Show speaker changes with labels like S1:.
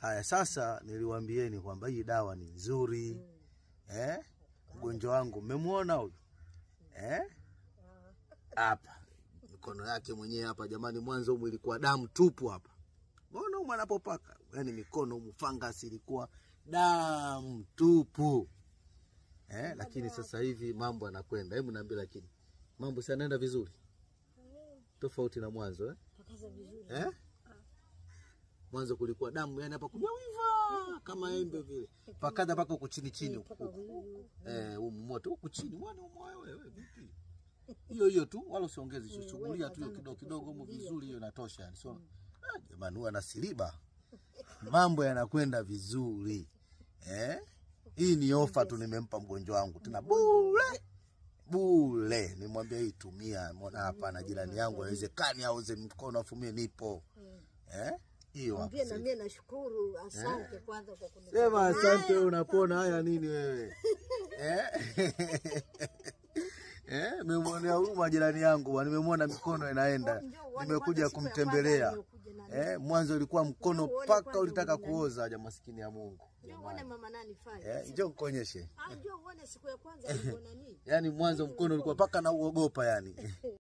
S1: Haya, sasa niliwaambieni kwamba hii dawa ni nzuri. Mgonjwa wangu mmemuona huyu? Hapa mikono yake mwenyewe hapa jamani, mwanzo humu ilikuwa damu tupu hapa. Mbona humu anapopaka? Yaani mikono humu fungus ilikuwa damu tupu. Lakini sasa hivi mambo yanakwenda. Hebu niambie, lakini mambo si yanaenda vizuri? Tofauti na mwanzo eh? Mwanzo kulikuwa damu yani hapa kumeiva kama embe vile. Pakaza paka huku chini chini huku. Humu moto huku chini. Mwana humu wewe vipi? Hiyo hiyo tu wala usiongeze, shughulia tu hiyo kidogo kidogo humu vizuri, hiyo inatosha yani. So jamani, huwa na siliba. Mambo yanakwenda vizuri. Hii ni ofa tu nimempa mgonjwa wangu tena bure. Bure. Nimwambia hii tumia. Mbona hapa na jirani yangu haiwezekani auze mkono afu mimi nipo. Hiyo hapo.
S2: Mwambie na mimi nashukuru, asante kwanza kwa kunipa.
S1: Sema asante, unapona haya nini wewe? Nimemwonea huruma jirani yangu, nimemwona mikono inaenda. Nimekuja kumtembelea. Mwanzo ilikuwa mkono paka ulitaka kuoza, ja maskini ya Mungu.
S2: Njoo uone mama nani fanya.
S1: Njoo nikuonyeshe.
S2: Njoo uone siku ya kwanza niliona nini.
S1: Yaani mwanzo mkono ulikuwa paka na uogopa yani.